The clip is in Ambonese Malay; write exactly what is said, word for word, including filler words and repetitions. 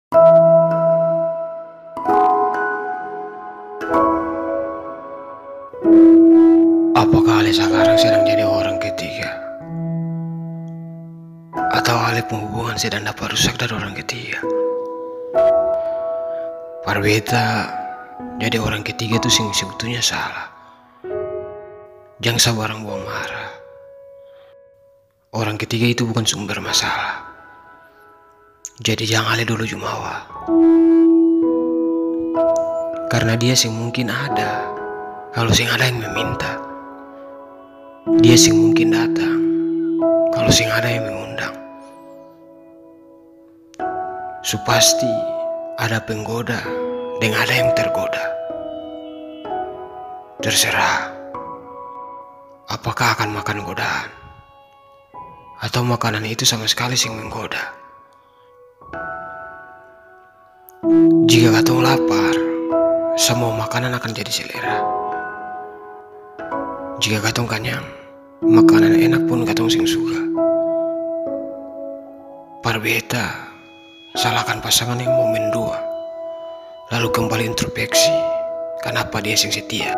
Apakah ale sakarang sedang jadi orang ketiga? Atau ale pung hubungan sedang dapa rusak dari orang ketiga? Par beta, jadi orang ketiga tu seng sebetulnya salah. Jang sabarang buang mara. Orang ketiga itu bukan sumber masalah. Jadi jang ale dolo jumawa. Karna dia seng mungkin ada kalo seng ada yang meminta. Dia seng mungkin datang kalo seng ada yang mengundang. Su pasti ada penggoda deng ada yang tergoda. Terserah, apakah akan makan godaan atau makanan itu sama sekali seng menggoda. Jika katong lapar, samua makanan akan jadi selera. Jika katong kanyang, makanan enak pun katong seng suka. Par beta, salahkan pasangan yang mau mendua, lalu kembali introspeksi, kanapa dia seng setia.